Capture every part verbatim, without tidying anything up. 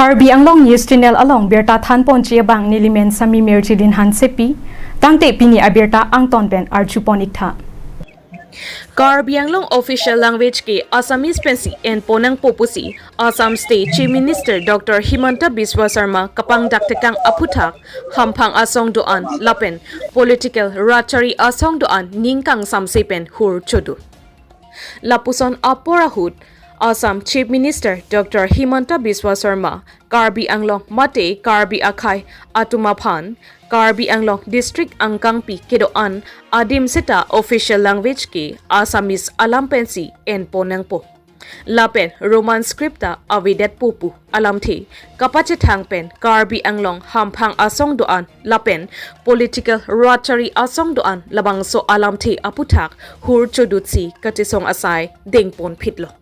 Karbi Anglong News Channel along birta thanponji abang nelimen Sami Mirjilin Hansepi, tangte pini abirta angton pen arjupon iktha. Karbi Anglong official language ke Assamese pensi enpon nangpo pusi Assam State Chief Minister Doctor Himanta Biswa Sarma kapangdak tekang aphuthak hamphang asong do-an lapen political rachari asong do-an ning kangsamse pen hur chodu. Lapuson apor ahut Assam Chief Minister Doctor Himanta Biswa Sarma Karbi Anglong mate Karbi akhei atum aphan Karbi Anglong district angkangpi kedo-an adim seta official language ke Assamese alam pensi enpon nangpo. Lapen Roman script ta avedetpo pu alamthe kapachethang pen Karbi Anglong hamphang asong do-an lapen political rachari asong do-an labangso alamthe aphuthak hur chodutsi kachesong asai dengpon phitlo.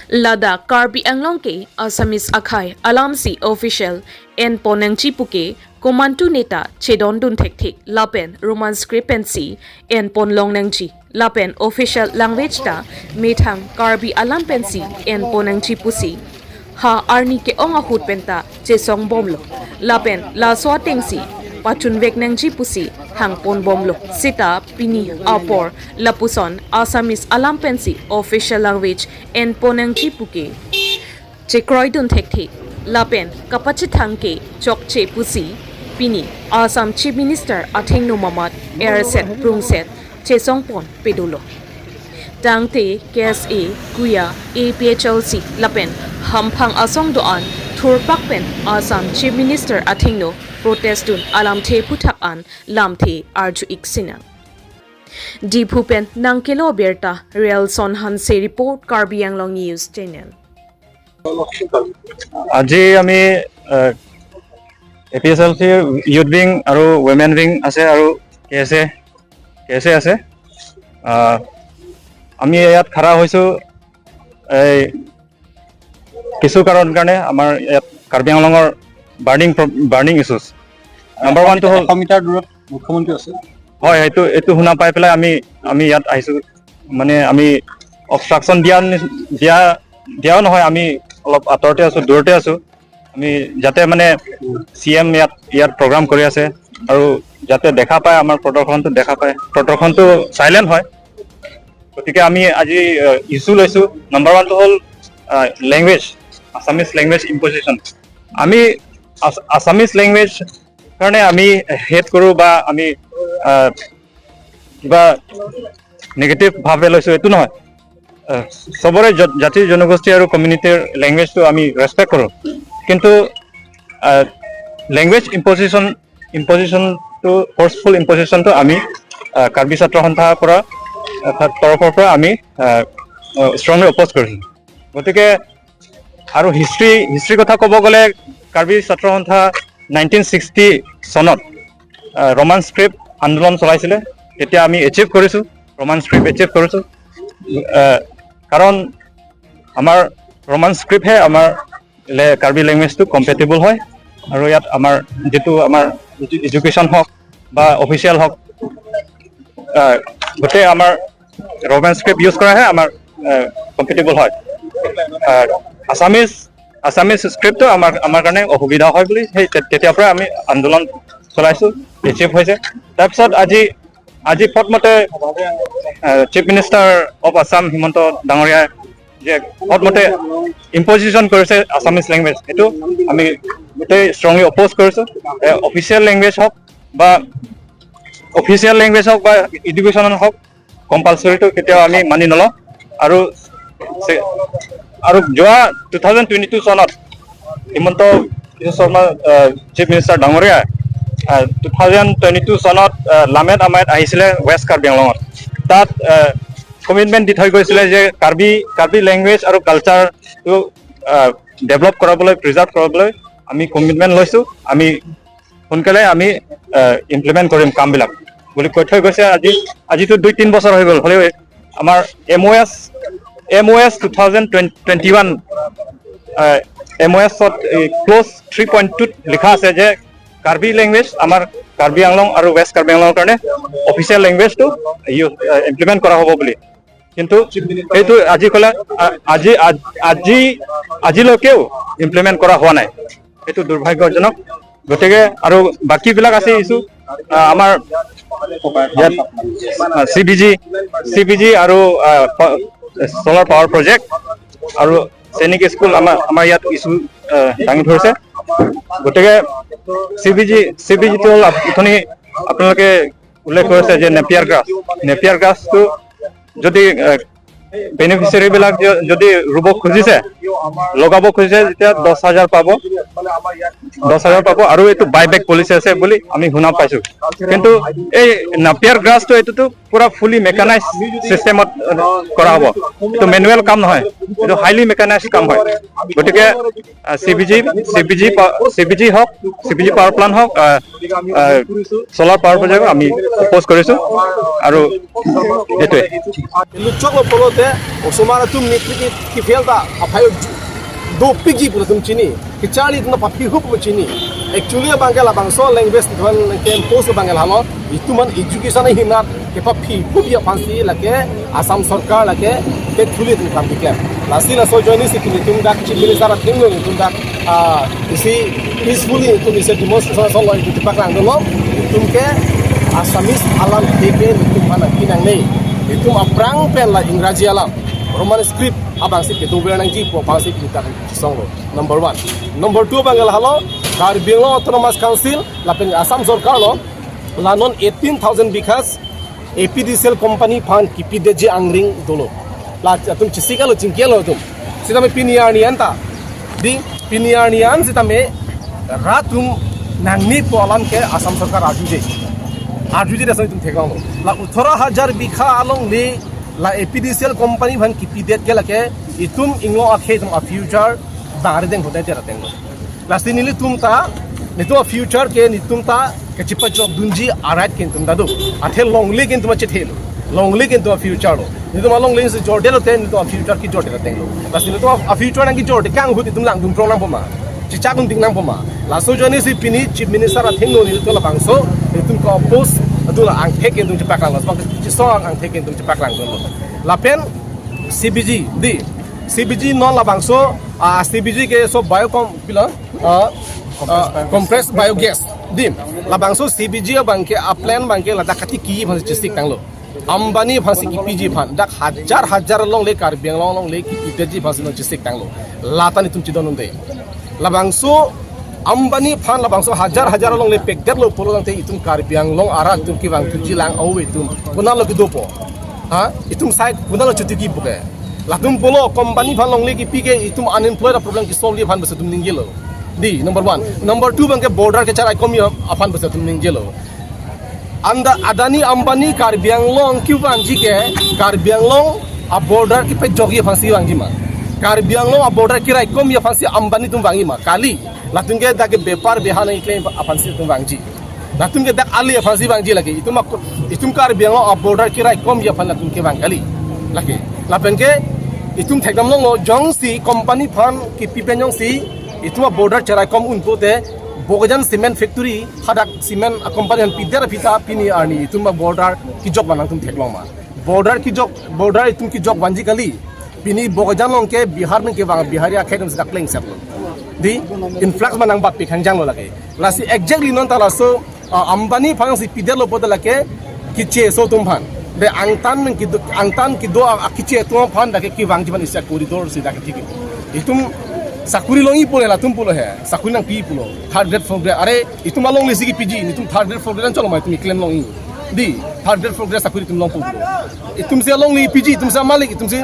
Ladak Karbi Anglong ke Assamese akhei alamsi official enpon nangji puke komantu neta chedondun thekthe lapen Roman script pensi enpon long nangji lapen official language ta methang Karbi alam pensi enpon nangji pusi ha arni ke-ong ahut penta chesong bomlo lapen laso atengsi pachunvek nangji pusi hangpon bomlo seta pini apor lapuson Assamese alam pensi official language enpon nangji puke chekroidun thekthe lapen kapachethang ke chokche pusi pini Assam Chief Minister athengno mamat erset prungset chesongpon pedolo. Tangte K S A, KUYA, A P H L C lapen hamphang asong do-an thurpak pen Assam Chief Minister athengno protest dun alamthe phuthak an lamthe arju-ik sinang. Diphu pen nangkelo birta Rialson Hanse report, Karbi Anglong News Channel. আজি আমি A P S এল চিৰ youth wing আৰু women wing আছে আৰু কে এছ এ কে এছ এ আছে। আহ, আমি ইয়াত খাৰা হৈছোঁ এই কিছু কাৰণ কাৰণে। আমাৰ ইয়াত কাৰ্বি আংলঙৰ বাৰ্ণিং বাৰ্ণিং ইছ্যুজ নাম্বাৰ ওৱানটো হ'ল এশ মিটাৰ দূৰত মুখ্যমন্ত্ৰী আছে। হয়, এইটো এইটো শুনা পাই পেলাই আমি আমি ইয়াত আহিছোঁ। মানে আমি অবষ্ট্ৰাকশ্যন দিয়া নি- দিয়া দিয়াও নহয়, আমি অলপ আঁতৰতে আছোঁ, দূৰতে আছোঁ। আমি যাতে মানে চি এম ইয়াত ইয়াত প্ৰগ্ৰাম কৰি আছে আৰু যাতে দেখা পায়, আমাৰ প্ৰদৰ্শনটো দেখা পায়, প্ৰদৰ্শনটো চাইলেণ্ট হয়। গতিকে আমি আজি ইছ্যু লৈছোঁ। নাম্বাৰ ওৱানটো হ'ল লেংগুৱেজ, আছামিজ লেংগুৱেজ ইম্পজিশ্যন। আমি আছ- আছামিজ লেংগুৱেজ কাৰণে আমি হেট কৰোঁ বা আমি আহ, কিবা নিগেটিভ ভাৱে লৈছোঁ, এইটো নহয়। আহ, চবৰে জ- জাতি জনগোষ্ঠী আৰু কমিউনিটিৰ লেংগুৱেজটো আমি ৰেচপেক্ট কৰোঁ, কিন্তু লেংগুৱেজ ইম্পজিশ্যন ইম্পজিশ্যনটো ফ'ৰ্চফুল ইম্পজিশ্যনটো আমি আহ, কাৰ্বি ছাত্ৰ সন্থাৰ পৰা অৰ্থাৎ তৰফৰ পৰা আমি ষ্ট্ৰংলি অপ'জ কৰিছোঁ। গতিকে আৰু হিষ্ট্ৰী হিষ্ট্ৰীৰ কথা ক'ব গ'লে কাৰ্বি ছাত্ৰ সন্থা নাইনটিন ছিক্সটি চনত আহ, ৰোমান স্ক্ৰিপ্ট আন্দোলন চলাইছিলে। তেতিয়া আমি এচিভ কৰিছোঁ, ৰোমান স্ক্ৰিপ্ট এচিভ কৰিছোঁ। আহ, কাৰণ আমাৰ ৰোমান স্ক্ৰিপ্টহে আমাৰ লে- কাৰ্বি লেংগুৱেজটো কম্পেটিবল হয় আৰু ইয়াত আমাৰ যিটো আমাৰ এডু- এডুকেশ্যন হওক বা অফিচিয়েল হওক, আহ, গোটেই আমাৰ ৰোমান স্ক্ৰিপ্ট ইউজ কৰাহে আমাৰ কম্পেটিবল হয়। আহ, আছামিজ আছামিজ স্ক্ৰিপ্টটো আমাৰ আমাৰ কাৰণে অসুবিধা হয় বুলি সেই তে- তেতিয়াৰ পৰা আমি আন্দোলন চলাইছোঁ, এচিভ হৈছে। তাৰপিছত আজি আজি ফটমতে চিফ মিনিষ্টাৰ অফ আছাম হিমন্ত ডাঙৰীয়াই যে ফটমতে ইম্পজিশ্যন কৰিছে আছামিজ লেংগুৱেজ, এইটো আমি গোটেই ষ্ট্ৰংলি অপ'জ কৰিছোঁ। অফিচিয়েল লেংগুৱেজ হওক বা অফিচিয়েল লেংগুৱেজ হওক বা এডুকেশ্যন হওক, কম্পালচৰিটো কেতিয়াও আমি মানি নলওঁ। আৰু চে- আৰু যোৱা টু থাউজেণ্ড টুৱেণ্টি টু চনত হিমন্ত বিশ্ব শৰ্মা চিফ মিনিষ্টাৰ ডাঙৰীয়া টু থাউজেণ্ড টুৱেণ্টি টু চনত আহ, লামেত আমাইত আহিছিলে ৱেষ্ট কাৰ্বি আংলঙত। তাত কমিটমেণ্ট দি থৈ গৈছিলে যে কাৰ্বি কাৰ্বি লেংগুৱেজ আৰু কালচাৰটো ডেভেলপ কৰাবলৈ, প্ৰিজাৰ্ভ কৰাবলৈ আমি কমিটমেণ্ট লৈছোঁ। আমি সোনকালে আমি ইমপ্লিমেণ্ট কৰিম কামবিলাক বুলি কৈ থৈ গৈছে। আজি আজিতো দুই তিনি বছৰ হৈ গ'ল, হ'লেও আমাৰ M O' S M O' S two thousand twenty one M O' এছত ক্ল'জ থ্ৰী পইণ্ট টুত লিখা আছে যে কাৰ্বি লেংগুৱেজ আমাৰ কাৰ্বি আংলং আৰু ৱেষ্ট কাৰ্বি আংলঙৰ কাৰণে অফিচিয়েল লেংগুৱেজটো ইমপ্লিমেণ্ট কৰা হ'ব বুলি। কিন্তু এইটো আজি কলে, আ-, আজি, আ-, আজি, আজিলৈকেও ইমপ্লিমেণ্ট কৰা হোৱা নাই। এইটো দুৰ্ভাগ্যজনক। গতিকে আৰু বাকীবিলাক আছে ইছ্যু, আ, আমাৰ ইয়াত, আ, চি বি জি, চি বি জি আৰু, আ, প-, চ'লাৰ পাৱাৰ প্ৰজেক্ট আৰু সৈনিক স্কুল আমাৰ, আমাৰ ইয়াত ইছ্যু, আ, দাঙি ধৰিছে। গতিকে চি বি জি, চি বি জিটো হ'ল আপ-, অথনি আপোনালোকে উল্লেখ কৰিছে যে নেপিয়াৰ গ্ৰাছ, নেপিয়াৰ গ্ৰাছটো যদি, আ, বেনিফিচিয়াৰী বিলাক য-, যদি ৰুব খুজিছে, লগাব খুজিছে, তেতিয়া দহ হাজাৰ পাব, দহ হাজাৰ পাব। আৰু এইটো বাইবেক পলিচি আছে বুলি আমি শুনা পাইছো। কিন্তু এই নেপিয়াৰ গ্ৰাছটো এইটোতো পুৰা ফুলি মেকানাইজ চিষ্টেমত, আ, কৰা হ'ব। এইটো মেনুৱেল কাম নহয়, এইটো হাইলি মেকানাইজ কাম হয়। গতিকে, আ, চি বি জি, চি বি জি পা-, চি বি জি হওক, চি বি জি পাৱাৰ প্লাণ্ট হওক, আ, আ, চ'লাৰ পাৱাৰ প্ৰজেক্ট আমি অপ'জ কৰিছো আৰু এইটোৱে। Luchok lo pulote, osomar atum nitpiti kifel ta aphai dopikji pu atum chini. Kacharli atum ta paphi hup pu chini. Actually abangke labangso language thon ke post abangke lalo. Itum an education ahinat kepaphi hup aphansi lake Assam sorkar lake tactfully atum kam keklem. Lasi laso ajoinesi pini itum dak Chief Minister athengno itum dak, ah, isi peacefully itum isi demonstration asonlo itum chepaklangdunlo. Itum ke Assamese alamthe ke itum aphan nangpi nangne. Itum aphrang pen la Ingraji alam, Roman script abangsi kedover nangji pu abangsi pini dak chisonglo. Number one. Number two abangke lalo, Karbi Anglong Autonomous Council lapen Assam sorkar lo, la non eighteen thousand bighas A P D C L company aphan kipidetji angring dolo. La atum chesik alo, chingki alo atum. Sitame pini arni anta. Dei, pini arni an sitame rat atum nangne pu alam ke Assam sorkar arjuje. Arjuje, laso itum theklonglo. La othoro hajar bigha alongle la A P D C L company aphan kipidet ke lake itum inglong akhei atum a-future bangre deng hote tera denglo. Lasi nelitum ta, netum a-future ke netum ta kachepachokdunji a-right ke netum ta do. Athe longle ke netum achethelo. Longle ke netum a-future lo. Netum alongle si jordelo te netum a-future kejorde ta denglo. Lasi netum a-future nangkejorde kang ahut itum langdun prong nangpo ma, chechakdun ding nangpo ma. Laso ajoinesi pini Chief Minister athengno nelitum labangso, netum ke-oppose, adulo angthek ke netum chepaklanglo. Bang chisong angthek ke netum chepaklanglo. Lapen C B G, dei. C B G non labangso, ah, C B G ke so bio com, pilo? Ah, ah, compressed biogas. Dei. Labangso C B G abangke a-plant abangke ladak katiki aphan chesik tanglo. Ambani aphansi kipiji aphan. Dak hajar hajar alongle Karbi Anglong alongle kipidetji aphansi non chesik tanglo. Lata netum chedon unde. Labangso Ambani aphan labangso hajar hajar alongle pekdetlo pulo tangte itum Karbi Anglong arat atum kevang thuji lang ave itum. Konatlo kedopo? Ha? Itum side konatlo chotiki puke? Latum pulo company aphan longle kipi ke itum unemployed a-problem ke-solve aphan bese itum ningjelo. Dei, number one. Number two abangke border kecherai komji aphan bese itum ningjelo. Anda Adani Ambani Karbi Anglong kevangji ke, Karbi Anglong a-border kepajokji aphansi vangji ma? Karbi Anglong a-border keraikomji aphansi Ambani atum vangji ma? Kali. Latum ke dak ke bepar beha nangkeklem aphansi itum vangji. Latum ke dak ali aphansi vangji lake. Itum ak-, itum Karbi Anglong a-border keraikomji aphan latum kevang kali. Lake. Lapen ke itum thekdam longlo, jongsi company aphan kipi pen jongsi itum a-border cheraikom un pulote Bokajan Cement Factory hadak cement a-company aphan pidet aphi ta pini arni itum a-border kejok abang nangtum theklong ma? Border kejok, border itum kejok vanji kali. Pini Bokajan along ke Bihar pen kevang Bihari akhei atum sita plengsetlo. Dei, influx abang nangbatpik hangjanglo lake. Lasi exactly non ta laso, ah, Ambani aphansi pidetlo pulote lake keche aso atum aphan. Dei, angtan pen kedo, angtan kedo a, a keche atum aphan dak ke kevangji aphan isi a-corridor si dak ke tiki. Itum sakuri longji pulo, latum pulo he. Sakuri nangpi pulo. Third grade, fourth grade. Are, itum alonglesi kipiji, netum third grade, fourth grade an cholo ma itum keklem longji? Dei, third grade, fourth grade sakuri itum longpo pulo. Itumsi alongle piji, itumsi malik, itumsi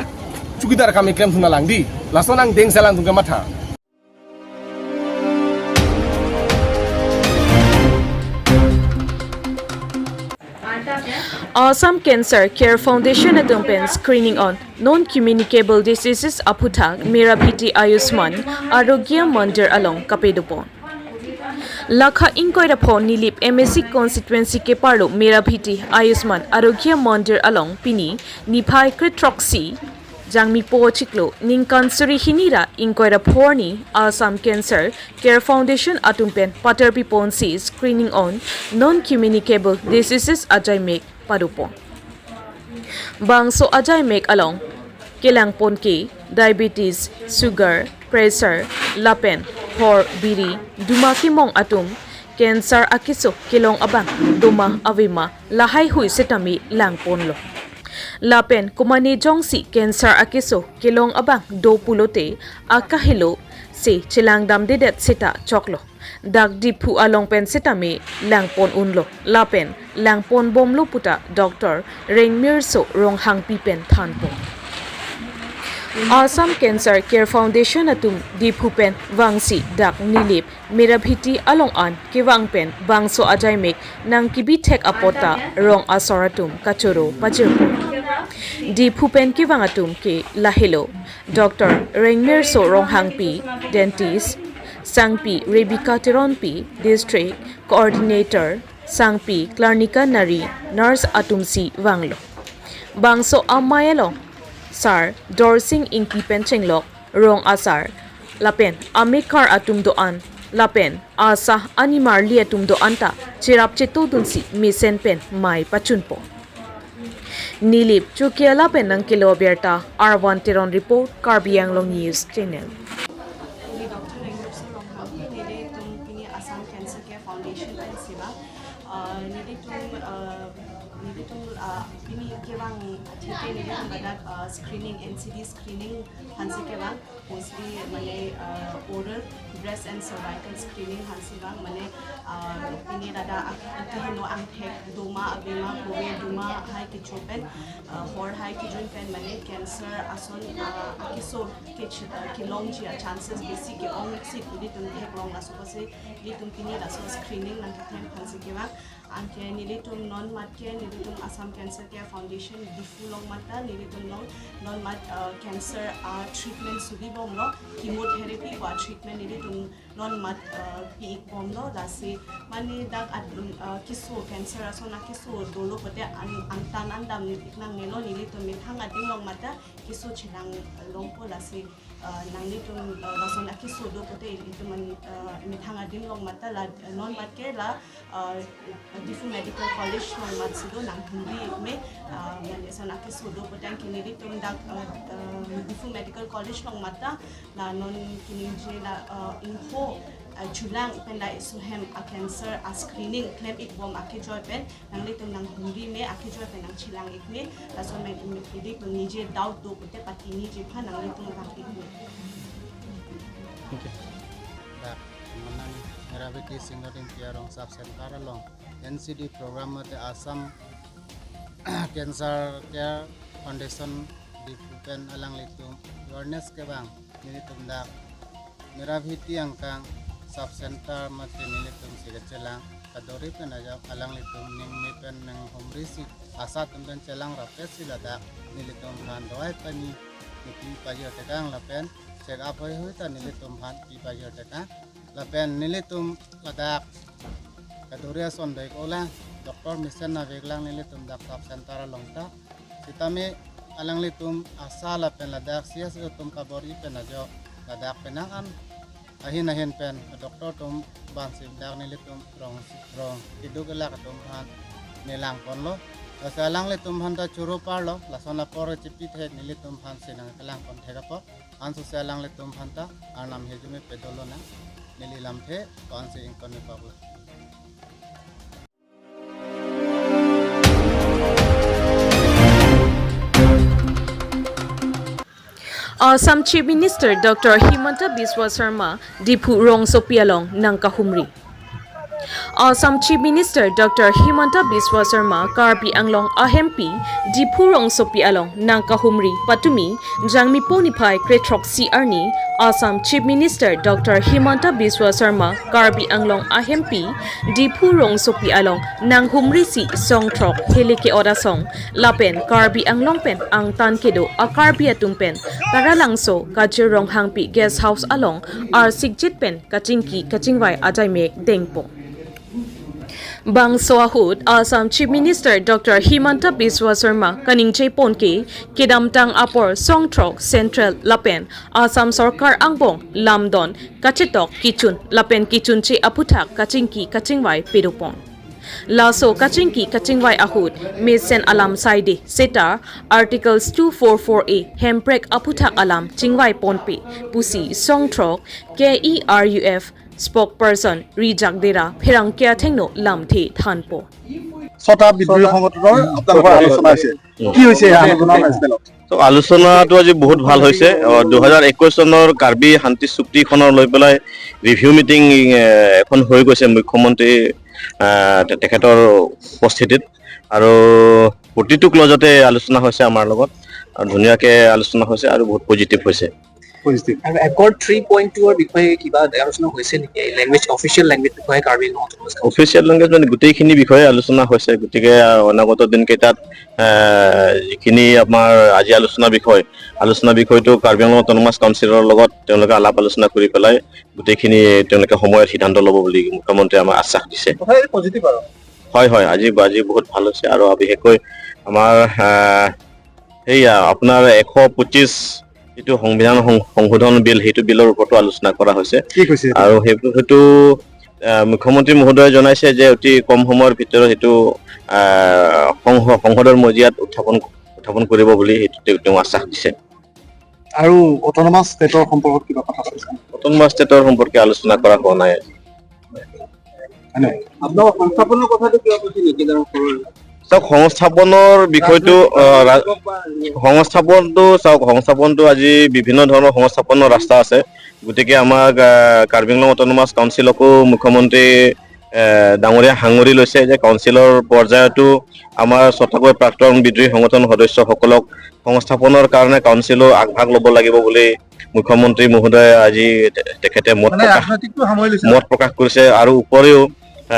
chowkidar akam keklemthu nanglang dei. Laso nangdeng selang atum kematha. Assam Cancer Care Foundation atum pen screening on non-communicable diseases aphuthak Mera Bheti Ayushman Arogya Mandir along kapadopon. Lakha ingkoi ra pho Nilip M A C constituency keparlo Mera Bheti Ayushman Arogya Mandir along pini niphai kre throksi Jangmi po chiklo ningkan suri hini ra ingkoi ra pho arni Assam Cancer Care Foundation atum pen patar piponsi screening on non-communicable diseases ajaimek padopon. Bangso ajaimek along kelangpon ke diabetes, sugar, pressure, lapen hor, biri, duma kemong atum, cancer akeso kelong abang doma avema lahaihui setame langponlo. Lapen komatne jongsi cancer akeso kelong abang do pulote akahelo se chelangdamdedet seta choklo. Dak Diphu along pen setame langpon unlo lapen langponbomlo puta Doctor Rengmirso Ronghangpi pen thanpo. Assam Cancer Care Foundation atum Diphu pen vangsi dak Nilip Merabhiti along an kevang pen bangso ajaimek nangkebithek apot ta rong asor atum kachoro pajirpo. Diphu pen kevang atum ke lahelo: Doctor Rengmirso Ronghangpi, dentist, Sangpi Rebecca Teronpi, district coordinator, Sangpi Klarnika Nari, nurse atumsi vanglo. Bangso amei along Sar Dorsing Ingti pen chenglok rong asar lapen amekar atum do-an lapen asah animarli atum do-an ta cherap chetodunsi mesen pen mei pachunpo. Nilip Chokihola pen nangkelo abirta, Arvan Teron report, Karbi Anglong News Channel. Neli Doctor Rengmirso Ronghangpi, nelitum pini Assam Cancer Care Foundation pen seba. Uh, nelitum, uh, nelitum, uh, pini kevang athe ke nelitum ladak, uh, screening, N C D screening aphansi kevang, mostly mane, uh, oral, breast and cervical screening aphansi vang, mane, uh, pini ladak ak-, akeheno angthek doma avema, kove duma hai kecho pen, uh, hor hai kejun pen mane cancer ason, uh, akeso ke, uh, kelongji a-chances besi ke-ongsi ilitum theklong, laso apotsi ilitum pini laso screening nangkethem aphansi kevang. Anke nelitum non mat ke, nelitum Assam Cancer Care Foundation Diphu along mat ta nelitum non, non mat, uh, cancer, uh, treatment sudibomlo, chemotherapy ko a-treatment nelitum non mat, uh, pi-ikbomlo, lasi mane dak at, uh, keso cancer ason akeso dolo pote an, angtan andam nangnelo, nelitum methang adim along mat ta keso chelang longpo, lasi, uh, nanglitum, uh, lason akeso do pote ilitum an, uh, methang adim along mat ta la, uh, non mat ke la, uh, Diphu Medical College along matsi do, nanghumri me, uh, mane lason akeso do pote anke nelitum dak, uh, uh, Diphu Medical College along mat ta la non kaningje la, uh, ingho, uh, julang pen la iso hem a-cancer a-screening klem-ikbom akejoi pen nanglitum nanghumri me, akejoi pen nangchelang-ik me, lason pen ilitum nije doubt do pote patiniji aphan nanglitum vang-ik me. Thank you. Dak Manang Merabhiti Singdoding Piarong Sub Center along N C D program mate Assam Cancer Care Foundation Diphu pen alanglitum awareness kevang, nelitum dak Merabhiti angkang Sub Center mate nelitum si kachelang kaduri pen ajok alanglitum ningme pen ninghumri si asah atum pen chelang rapetsi ladak nelitum aphan dawai pani nepi pajirtekang lapen check up heihui ta nelitum aphan pi pajirtekang. Lapen nelitum ladak kaduri ason do-ik-olang, doctor mesen naveklang nelitum dak Sub Center along ta. Sitame alanglitum asah lapen ladak C S O atum kabor-i pen ajok ladak penang an ahin ahin pen doctor atum bansi dak nelitum rong, rong keduk kelak atum aphan nelangponlo. Lasi alanglitum aphan ta choro parlo, lason apor chepithek nelitum aphansi nangkelangpon thek apot. Ansose alanglitum aphan ta Arnam hejome pedolonang, neli lamthe ko-ansi ington-ikoklo. Assam Chief Minister Doctor Himanta Biswa Sarma Diphu rongsopi along nangkahumri. Assam Chief Minister Doctor Himanta Biswa Sarma Karbi Anglong ahempi Diphu rongsopi along nangkahumri patumi Jangmi po niphai kre throksi arni Assam Chief Minister Doctor Himanta Biswa Sarma Karbi Anglong ahempi Diphu rongsopi along nanghumrisi song throk hele ke-ot asong lapen Karbi Anglong pen angtan kedo a-Karbi atum pen Taralangso Kajir Ronghangpi Guest House along arsikjit pen kachingki kachingvai ajaimek dengpo. Bangso ahut Assam Chief Minister Doctor Himanta Biswa Sarma kaningjepon ke kedamtang apor song throk Central lapen Assam Sorkar angbong lamdon kachetok kechun lapen kechunche aphuthak kachingki kachingvai pedopon. Laso kachingki kachingvai ahut mesen alam saide seta Articles two four four A hemprek aphuthak alam chingvai ponpe pusi songthrok K E R U F spokesperson Rijak Dera pherangke athengno lamthe thanpo. ছটা বিদ্ৰোহী সংগঠনৰ আপোনালোকৰ আলোচনা হৈছে। কি হৈছে এই আলোচনাৰ মেজমেলত? তো আলোচনাটো আজি বহুত ভাল হৈছে। দুহেজাৰ একৈশ চনৰ কাৰ্বি শান্তি চুক্তিখনৰ লৈ পেলাই ৰিভিউ মিটিং এখন হৈ গৈছে মুখ্যমন্ত্ৰী আহ, তে- তেখেতৰ উপস্থিতিত। আৰু প্ৰতিটো ক্লজতে আলোচনা হৈছে আমাৰ লগত আৰু ধুনীয়াকে আলোচনা হৈছে আৰু বহুত পজিটিভ হৈছে। পজিটিভ। আৰু একৰ্ড থ্ৰী পইণ্ট টু ৰ বিষয়ে কিবা আলোচনা হৈছে নেকি? লেংগুৱেজ, অফিচিয়েল লেংগুৱেজ বিষয়ে Karbi Anglong autonomous council? Official language মানে গোটেইখিনি বিষয়ে আলোচনা হৈছে। গতিকে আহ, অনাগত দিনকেইটাত আহ, যিখিনি আমাৰ আজি আলোচনা বিষয়, আলোচনা বিষয়টো কাৰ্বি আংলং অট'নমাছ কাউন্সিলৰ লগত তেওঁলোকে আলাপ আলোচনা কৰি পেলাই গোটেইখিনি তেওঁলোকে সময়ত সিদ্ধান্ত ল'ব বুলি মুখ্যমন্ত্ৰীয়ে আমাক আশ্বাস দিছে। কথাটো পজিটিভ আৰু। হয়, হয়, আজি আজি বহুত ভাল হৈছে আৰু বিশেষকৈ আমাৰ আহ, সেইয়া আপোনাৰ এশ পঁচিছ যিটো সংবিধান সং- সংশোধন বিল, সেইটো বিলৰ ওপৰতো আলোচনা কৰা হৈছে। কি কৈছে? আৰু সেইটো সেইটো আহ, মুখ্যমন্ত্ৰী মহোদয়ে জনাইছে যে অতি কম সময়ৰ ভিতৰত সেইটো আহ, সংস- সংসদৰ মজিয়াত উত্থাপন উত্থাপন কৰিব বুলি সেইটো তেওঁ- তেওঁ আশ্বাস দিছে। আৰু অট'নমাছ ষ্টেটৰ সম্পৰ্কত কিবা কথা পাতিছে? অট'নমাছ ষ্টেটৰ সম্পৰ্কে আলোচনা কৰা হোৱা নাই আজি। হয় নে? আপোনালোকৰ সংস্থাপনৰ কথাটো কিবা কৈছে নেকি? চাওক, সংস্থাপনৰ বিষয়টো আহ, ৰা- সংস্থাপনটো চাওক, সংস্থাপনটো আজি বিভিন্ন ধৰণৰ সংস্থাপনৰ ৰাস্তা আছে। গতিকে আমাক আহ, কাৰ্বি আংলং অট'নমাছ কাউন্সিলকো মুখ্যমন্ত্ৰী আহ, ডাঙৰীয়া সাঙুৰি লৈছে যে কাউন্সিলৰ পৰ্যায়তো আমাৰ ছটাকৈ প্ৰাক্তন বিদ্ৰোহী সংগঠন সদস্যসকলক সংস্থাপনৰ কাৰণে কাউন্সিলো আগভাগ ল'ব লাগিব বুলি মুখ্যমন্ত্ৰী মহোদয়ে আজি তে- তেখেতে মত মানে প্ৰকাশ ৰাজনৈতিকটো সামৰি লৈছে। মত প্ৰকাশ কৰিছে। আৰু উপৰিও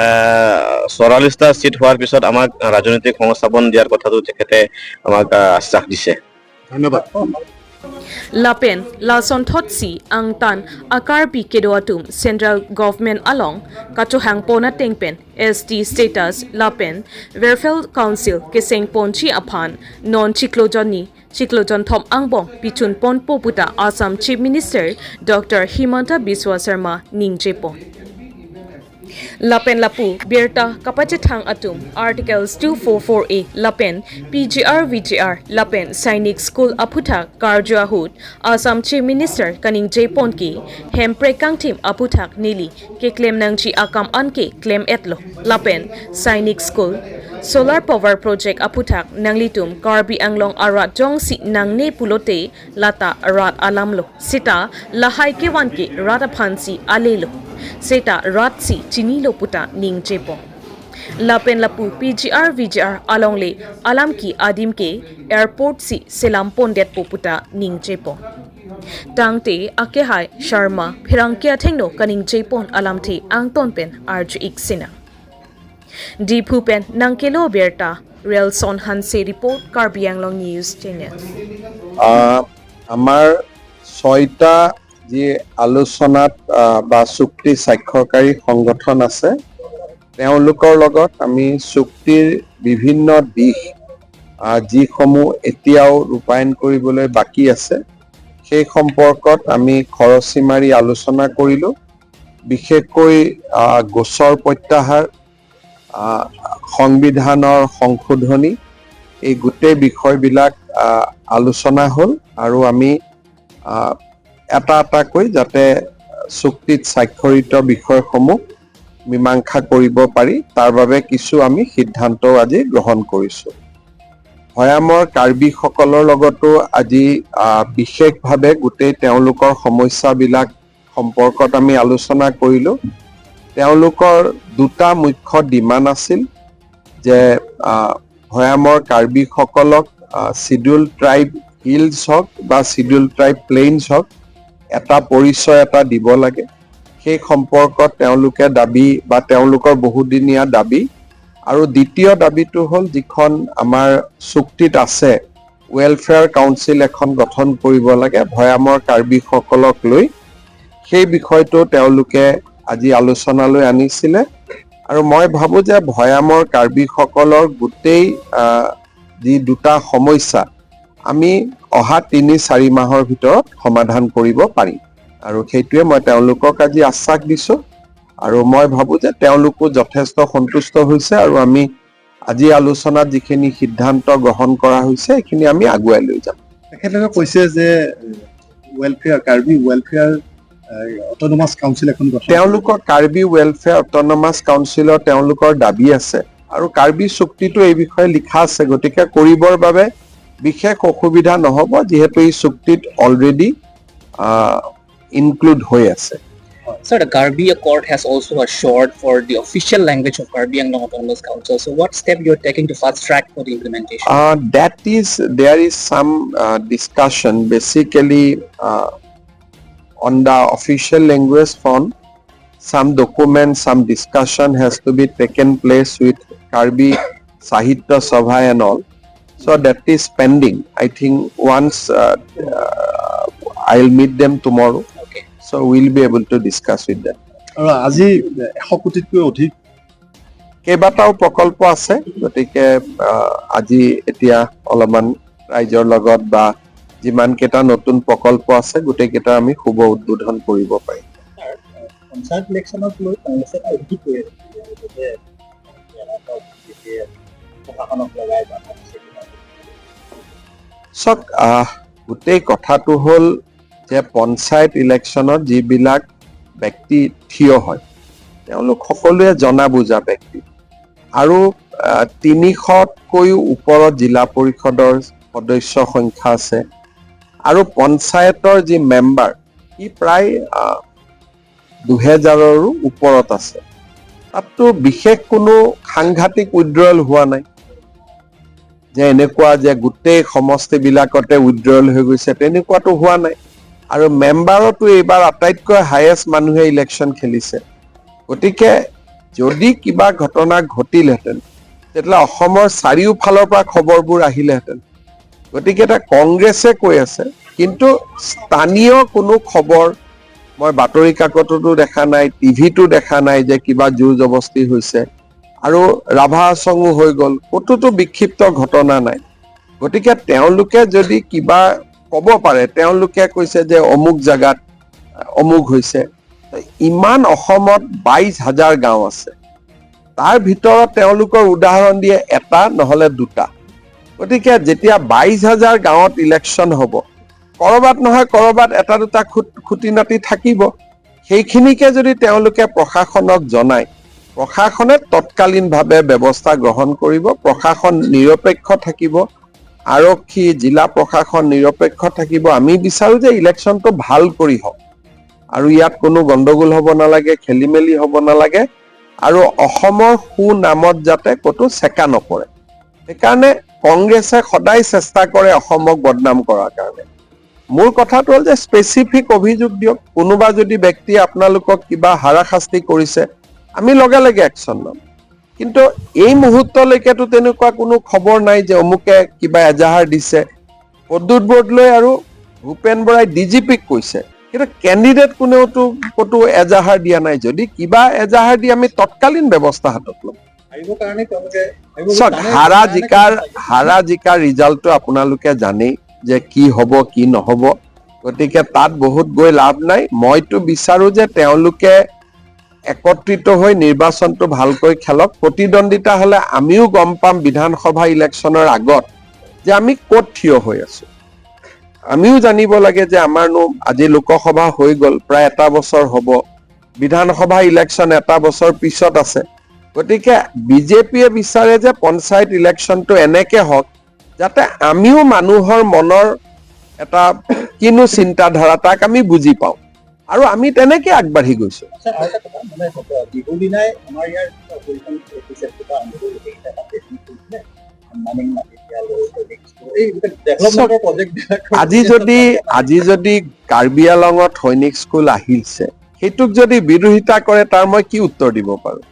আহ, চৌৰাল্লিছটা ছিট হোৱাৰ পিছত আমাক ৰাজনৈতিক সংস্থাপন দিয়াৰ কথাটো তেখেতে আমাক আহ, আশ্বাস দিছে। ধন্যবাদ। Lapen lasonthotsi angtan a Karbi kedo atum Central Government along kachohang pon ateng pen S T status lapen Welfare Council keseng ponji aphan non chiklo jonni chiklo jonthom angbong pichun ponpo puta Assam Chief Minister Doctor Himanta Biswa Sarma ningje pon. Lapen lapu birta kapachethang atum Articles two four four A lapen P G R V G R lapen Sainik School aphuthak karju ahut Assam Chief Minister kaningje pon ke hemprek kangthim aphuthak neli keklem nangji akam anke klem etlo. Lapen Sainik School, Solar Power Project aphuthak nanglitum Karbi Anglong arat jongsi nangne pulote lata rat alamlo. Seta lahai kevan ke rat aphansi alelo. Seta ratsi chinilo puta ningje pon. Lapen lapu P G R V G R alongle alam ke adim ke airport si selam pondetpo puta ningje pon. Tangte akehai Sharma pherangke athengno kaningje pon alamthe angton pen arju ik sina. Diphu pen nangkelo birta, Relson Hanse report, Karbi Anglong News Channel. আহ, আমাৰ ছয়টা যি আলোচনাত আহ, বা চুক্তি স্বাক্ষৰকাৰী সংগঠন আছে, তেওঁলোকৰ লগত আমি চুক্তিৰ বিভিন্ন দিশ আহ, যিসমূহ এতিয়াও ৰূপায়ণ কৰিবলৈ বাকী আছে, সেই সম্পৰ্কত আমি খৰচি মাৰি আলোচনা কৰিলো। বিশেষকৈ আহ, গোচৰ প্ৰত্যাহাৰ, আহ, সংবিধানৰ সংশোধনী, এই গোটেই বিষয়বিলাক আহ, আলোচনা হ'ল আৰু আমি আহ, এটা এটাকৈ যাতে চুক্তিত স্বাক্ষৰিত বিষয়সমূহ মীমাংসা কৰিব পাৰি, তাৰ বাবে কিছু আমি সিদ্ধান্ত আজি গ্ৰহণ কৰিছো। ভৈয়ামৰ কাৰ্বিসকলৰ লগতো আজি আহ, বিশেষভাৱে গোটেই তেওঁলোকৰ সমস্যাবিলাক সম্পৰ্কত আমি আলোচনা কৰিলো। তেওঁলোকৰ দুটা মুখ্য ডিমাণ্ড আছিল যে আহ, ভৈয়ামৰ কাৰ্বিসকলক শ্বিডিউল ট্ৰাইব হিলছ হওক বা শ্বিডিউল ট্ৰাইব প্লেইনছ হওক, এটা পৰিচয় এটা দিব লাগে। সেই সম্পৰ্কত তেওঁলোকে দাবী বা তেওঁলোকৰ বহুদিনীয়া দাবী। আৰু দ্বিতীয় দাবীটো হ'ল যিখন আমাৰ চুক্তিত আছে, ৱেলফেয়াৰ কাউন্সিল এখন গঠন কৰিব লাগে ভৈয়ামৰ কাৰ্বিসকলক লৈ। সেই বিষয়টো তেওঁলোকে আজি আলোচনালৈ আনিছিলে। আৰু মই ভাবো যে ভৈয়ামৰ কাৰ্বিসকলৰ গোটেই আহ, যি দুটা সমস্যা, আমি অহা তিনি চাৰি মাহৰ ভিতৰত সমাধান কৰিব পাৰিম। আৰু সেইটোৱে মই তেওঁলোকক আজি আশ্বাস দিছো। আৰু মই ভাবো যে তেওঁলোকো যথেষ্ট সন্তুষ্ট হৈছে আৰু আমি আজি আলোচনাত যিখিনি সিদ্ধান্ত গ্ৰহণ কৰা হৈছে, সেইখিনি আমি আগুৱাই লৈ যাম। তেখেতলোকে কৈছে যে ৱেলফেয়াৰ, কাৰ্বি ৱেলফেয়াৰ অট'নমাছ কাউন্সিল এখন গঠন তেওঁলোকৰ কাৰ্বি ৱেলফেয়াৰ অট'নমাছ কাউন্সিলৰ তেওঁলোকৰ দাবী আছে আৰু কাৰ্বি চুক্তিটো এই বিষয়ে লিখা আছে, গতিকে কৰিবৰ বাবে বিশেষ অসুবিধা নহ'ব, যিহেতু এই চুক্তিত অলৰেডি ইনক্লুড হৈ আছে। Sir, the Karbi Accord has also assured for the official language of Karbi Anglong Autonomous Council. So, what step you're taking to fast track for the implementation? Uh, that is, there is some uh, discussion basically uh, on the official language front. Some document, some discussion has to be taken place with Karbi Sahitya Sabha and all. So that is pending. I think once uh, uh, I'll meet them tomorrow. Okay. So we'll be able to discuss with them. আৰু আজি এশ কোটিতকৈ অধিক কেইবাটাও প্ৰকল্প আছে, গতিকে আহ, আজি এতিয়া অলপমান ৰাইজৰ লগত বা যিমান কেইটা নতুন প্ৰকল্প আছে গোটেইকেইটা আমি শুভ উদ্বোধন কৰিব পাৰিম। পঞ্চায়ত ইলেকশ্যনক লৈ কংগ্ৰেছে এটা অভিযোগ কৰি আছে যে এলাকাত বিজেপিয়ে প্ৰশাসনক লগাই বাধা দিছে। চাওক, আহ, গোটেই কথাটো হ'ল যে পঞ্চায়ত ইলেকশ্যনত যিবিলাক ব্যক্তি থিয় হয় তেওঁলোক সকলোৱে জনা বুজা ব্যক্তি আৰু আহ, তিনিশতকৈও ওপৰত জিলা পৰিষদৰ সদস্য সংখ্যা আছে আৰু পঞ্চায়তৰ যি মেম্বাৰ ই প্ৰায় আহ, দুহেজাৰৰো ওপৰত আছে। তাততো বিশেষ কোনো সাংঘাতিক উইড্ৰৱেল হোৱা নাই যে এনেকুৱা যে গোটেই সমষ্টিবিলাকতে উইড্ৰৱেল হৈ গৈছে, তেনেকুৱাতো হোৱা নাই। আৰু মেম্বাৰতো এইবাৰ আটাইতকৈ হায়েষ্ট মানুহে ইলেকশ্যন খেলিছে। গতিকে যদি কিবা ঘটনা ঘটিলহেঁতেন তেতিয়াহ'লে অসমৰ চাৰিওফালৰ পৰা খবৰবোৰ আহিলেহেঁতেন। গতিকে এতিয়া কংগ্ৰেছে কৈ আছে, কিন্তু স্থানীয় কোনো খবৰ মই বাতৰি কাকততো দেখা নাই, টিভিতো দেখা নাই যে কিবা জোৰ জবস্তি হৈছে আৰু ৰাভা হাছঙো হৈ গ'ল, ক'তোতো বিক্ষিপ্ত ঘটনা নাই। গতিকে তেওঁলোকে যদি কিবা ক'ব পাৰে, তেওঁলোকে কৈছে যে অমুক জেগাত অমুক হৈছে, ইমান অসমত বাইছ হাজাৰ গাঁও আছে, তাৰ ভিতৰত তেওঁলোকৰ উদাহৰণ দিয়ে এটা নহ'লে দুটা। গতিকে যেতিয়া বাইছ হাজাৰ গাঁৱত ইলেকশ্যন হ'ব, ক'ৰবাত নহয় ক'ৰবাত এটা দুটা খুট খুটি নাতি থাকিব। সেইখিনিকে যদি তেওঁলোকে প্ৰশাসনক জনায়, প্ৰশাসনে তৎকালীনভাৱে ব্যৱস্থা গ্ৰহণ কৰিব। প্ৰশাসন নিৰপেক্ষ থাকিব, আৰক্ষী, জিলা প্ৰশাসন নিৰপেক্ষ থাকিব। আমি বিচাৰোঁ যে ইলেকশ্যনটো ভাল কৰি হওক আৰু ইয়াত কোনো গণ্ডগোল হ'ব নালাগে, খেলি মেলি হ'ব নালাগে আৰু অসমৰ সুনামত যাতে ক'তো চেকা নপৰে। সেইকাৰণে কংগ্ৰেছে সদায় চেষ্টা কৰে অসমক বদনাম কৰাৰ কাৰণে। মোৰ কথাটো হ'ল যে স্পেচিফিক অভিযোগ দিয়ক। কোনোবা যদি ব্যক্তিয়ে আপোনালোকক কিবা হাৰাশাস্তি কৰিছে, আমি লগে লগে একশ্যন ল'ম। কিন্তু এই মুহূৰ্তলৈকেতো তেনেকুৱা কোনো খবৰ নাই যে অমুকে কিবা এজাহাৰ দিছে। প্ৰদ্যুৎ বৰদলৈ আৰু ভূপেন বৰাই ডি জি পিক কৈছে, কিন্তু কেণ্ডিডেট কোনেওতো ক'তো এজাহাৰ দিয়া নাই। যদি কিবা এজাহাৰ দিয়ে আমি তৎকালীন ব্যৱস্থা হাতত ল'ম। হাৰিবৰ কাৰণে তেওঁলোকে হাৰিব চাওক, জানে, হাৰা জানে জিকাৰ তেওঁলোকে। হাৰা জিকাৰ ৰিজাল্টটো আপোনালোকে জানেই যে কি হ'ব কি নহ'ব। গতিকে তাত বহুত গৈ লাভ নাই। মইতো বিচাৰোঁ যে তেওঁলোকে একত্ৰিত হৈ নিৰ্বাচনটো ভালকৈ খেলক। প্ৰতিদ্বন্দ্বিতা হ'লে আমিও গম পাম বিধানসভা ইলেকশ্যনৰ আগত যে আমি ক'ত থিয় হৈ আছোঁ। আমিও জানিব লাগে যে আমাৰনো আজি লোকসভা হৈ গ'ল, প্ৰায় এটা বছৰ হ'ব, বিধানসভা ইলেকশ্যন এটা বছৰ পিছত আছে। গতিকে বিজেপিয়ে বিচাৰে যে পঞ্চায়ত ইলেকশ্যনটো এনেকে হওক যাতে আমিও মানুহৰ মনৰ এটা কিনো চিন্তাধাৰা তাক আমি বুজি পাওঁ আৰু আমি তেনেকে আগবাঢ়ি গৈছোঁ। আচ্ছা, আৰু এটা কথা, মানে, বিহুৰ দিনাই আমাৰ ইয়াৰ যিটো অপজিশ্যন অফিচাৰ দুটা আহোঁতে গোটেইকেইটা তাতে মিটিং কৰিছিলে, আম্বানীক মাতি দিয়া, লৈ সৈনিক স্কুল, এই গোটেই ডেভেলপমেণ্টৰ প্ৰজেক্টবিলাক আজি যদি আজি যদি কাৰ্বি আংলঙত সৈনিক স্কুল আহিছে, সেইটোক যদি বিৰোধিতা কৰে, তাৰ মই কি উত্তৰ দিব পাৰোঁ?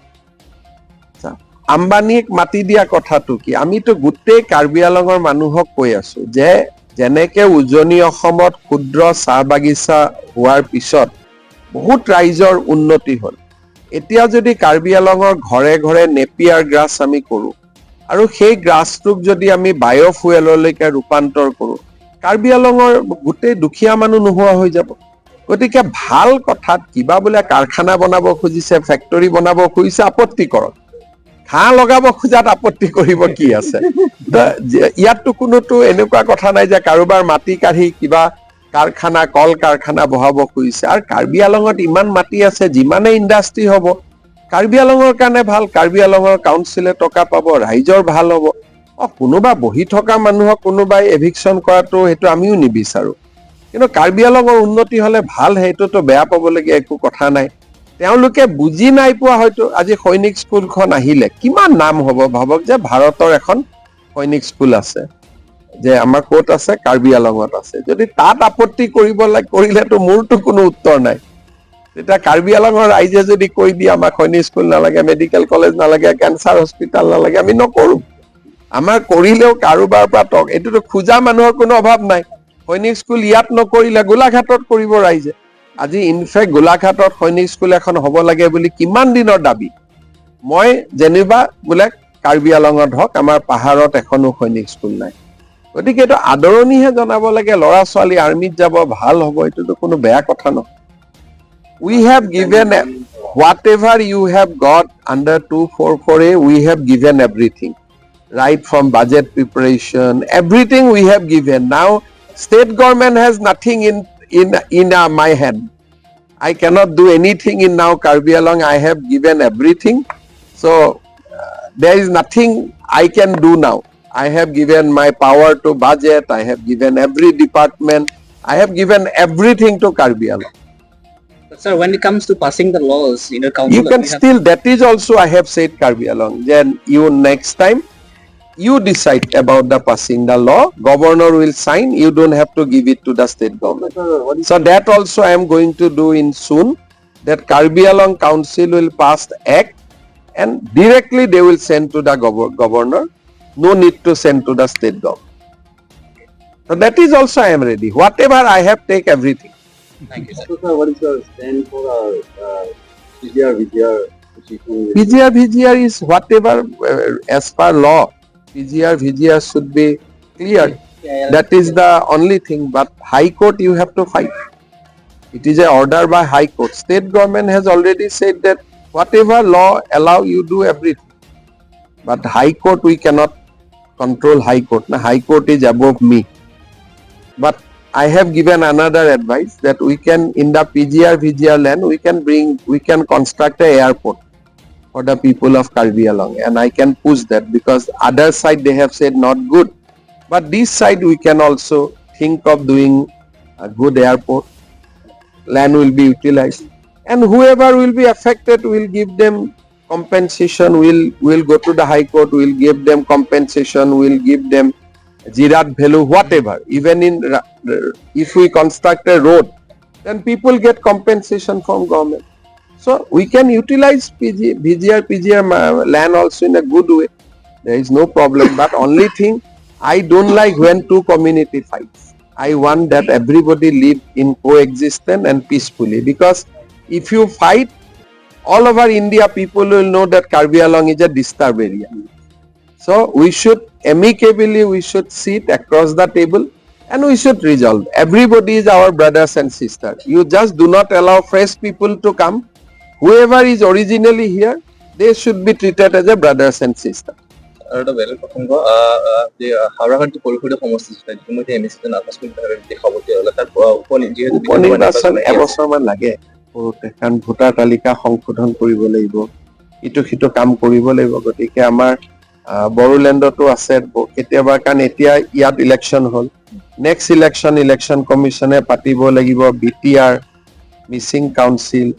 চা, আম্বানীক মাতি দিয়া কথাটো কি? আমিতো গোটেই কাৰ্বি আংলঙৰ মানুহক কৈ আছোঁ যে যেনেকে উজনি অসমত ক্ষুদ্ৰ চাহ বাগিচা হোৱাৰ পিছত বহুত ৰাইজৰ উন্নতি হ'ল। এতিয়া যদি কাৰ্বি আংলঙৰ ঘৰে ঘৰে নেপিয়াৰ গ্ৰাছ আমি কৰোঁ আৰু সেই গ্ৰাছটোক যদি আমি বায়' ফুৱেললৈকে ৰূপান্তৰ কৰোঁ, কাৰ্বি আংলঙৰ গোটেই দুখীয়া মানুহ নোহোৱা হৈ যাব। গতিকে ভাল কথাত কিবা বোলে কাৰখানা বনাব খুজিছে, ফেক্টৰী বনাব খুজিছে, আপত্তি কৰক। ঘাঁহ লগাব খোজাত আপত্তি কৰিব কি আছে? তো যে-, ইয়াততো কোনোতো এনেকুৱা কথা নাই যে কাৰোবাৰ মাটি কাঢ়ি কিবা কাৰখানা, কল কাৰখানা বহাব খুজিছে। আৰু কাৰ্বি আংলঙত ইমান মাটি আছে, যিমানে ইণ্ডাষ্ট্ৰী হ'ব, কাৰ্বি আংলঙৰ কাৰণে ভাল, কাৰ্বি আংলঙৰ কাউন্সিলে টকা পাব, ৰাইজৰ ভাল হ'ব। অ, কোনোবা বহি থকা মানুহক কোনোবাই এভিকশ্যন কৰাটো সেইটো আমিও নিবিচাৰোঁ। কিন্তু কাৰ্বি আংলঙৰ উন্নতি হ'লে ভাল, সেইটোতো বেয়া পাবলগীয়া একো কথা নাই। তেওঁলোকে বুজি নাই পোৱা হয়তো। আজি সৈনিক স্কুলখন আহিলে কিমান নাম হ'ব, ভাবক যে ভাৰতৰ এখন সৈনিক স্কুল আছে, যে আমাৰ ক'ত আছে, কাৰ্বি আংলঙত আছে। যদি তাত আপত্তি কৰিব লাগে, কৰিলেতো মোৰতো কোনো উত্তৰ নাই। তেতিয়া কাৰ্বি আংলঙৰ ৰাইজে যদি কৈ দিয়ে আমাক সৈনিক স্কুল নালাগে, মেডিকেল কলেজ নালাগে, কেঞ্চাৰ হস্পিটেল নালাগে, আমি নকৰোঁ। আমাৰ কৰিলেও কাৰোবাৰ পৰা টক, এইটোতো খোজা মানুহৰ কোনো অভাৱ নাই। সৈনিক স্কুল ইয়াত নকৰিলে গোলাঘাটত কৰিব ৰাইজে। আজি ইনফেক্ট গোলাঘাটত সৈনিক স্কুল এখন হ'ব লাগে বুলি কিমান দিনৰ দাবী। মই যেনিবা বোলে কাৰ্বি আংলঙত হওক, আমাৰ পাহাৰত এখনো সৈনিক স্কুল নাই। গতিকে এইটো আদৰণিহে জনাব লাগে, ল'ৰা ছোৱালী আৰ্মিত যাব, ভাল হ'ব, এইটোতো কোনো বেয়া কথা নহয়। We have given a, whatever you have got under two four four A, we have given everything. Right from budget preparation, everything we have given. Now, state government has nothing in, in, in, uh, my hand. I cannot do anything in now Karbi Anglong. I have given everything. So, uh, there is nothing I can do now. I have given my power to budget. I have given every department. I have given everything to Karbi Anglong. But sir, when it comes to passing the laws in the council, You can we have- still, that is also I have said Karbi Anglong. Then you next time, you decide about the passing the law. Governor will sign. You don't have to give it to the state government. Sir, what is So that also I am going to do in soon. That Karbi Anglong Council will pass act and directly they will send to the gover- governor. No need to send to the state government. So that is also I am ready. Whatever I have, take everything. Thank you, sir. So, sir, what is your stand for uh, uh, P G R, V G R position? P G R, V G R is whatever uh, as per law. P G R, V G R should be clear. That is the only thing. But High Court, you have to fight. It is a order by High Court. State government has already said that whatever law allow, you do everything. But High Court, we cannot control High Court. Na, High Court is above me. But I have given another advice that we can, in the P G R, V G R land, we can bring, we can construct a airport for the people of Karbi Anglong, and I can push that because other side they have said not good, but this side we can also think of doing a good airport. Land will be utilized, and whoever will be affected, will give them compensation. Will will go to the High Court. Will give them compensation. Will give them zirat value, whatever. Even in ra- if we construct a road, then people get compensation from government. So we can utilize P G, V G R, P G R ma- land also in a good way. There is no problem. But only thing, I don't like when two community fights. I want that everybody live in coexistence and peacefully. Because if you fight, all over India, people will know that Karbi Anglong is a disturbed area. So we should amicably, we should sit across the table and we should resolve. Everybody is our brothers and sisters. You just do not allow fresh people to come. Whoever is originally here, they should be treated as a brothers and sisters. আৰু এটা বেলেগ প্ৰসংগ, আহ, আহ, যে, আহ, হাওৰাঘাট যে পৰিষদীয় সমষ্টি যিটো ইতিমধ্যে এম এ চিজন আকস্মিকভাৱে দেখা দিয়া ওলালে, তাৰ, আহ, উপনি-, যিহেতু বিধানসভা উপনিৰ্বাচন নিৰ্বাচন আহি আছে। এবছৰমান লাগে কৰোঁতে, কাৰণ ভোটাৰ তালিকা সংশোধন কৰিব লাগিব, ইটো সিটো কাম কৰিব লাগিব। গতিকে আমাৰ আহ, বড়োলেণ্ডতো আছে ব- কেতিয়াবা, কাৰণ এতিয়া ইয়াত ইলেকশ্যন হ'ল, নেক্সট ইলেকশ্যন ইলেকশ্যন কমিশ্যনে পাতিব লাগিব, বি টি আৰ, মিচিং কাউন্সিল,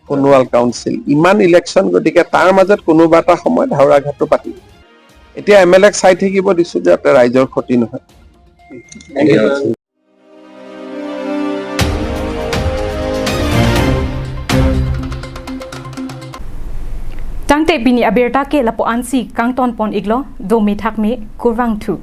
সোণোৱাল কাউন্সিল, ইমান ইলেকশ্যন। গতিকে তাৰ মাজত কোনোবা এটা সময়ত হাওৰাঘাটটো পাতিব। এতিয়া এম এল এক চাই থাকিব দিছোঁ যাতে ৰাইজৰ ক্ষতি নহয়। Thank you, sir. Tangte pini abirta ke lapu-ansi kangton pon iklo, dome thakme, kurvangthu.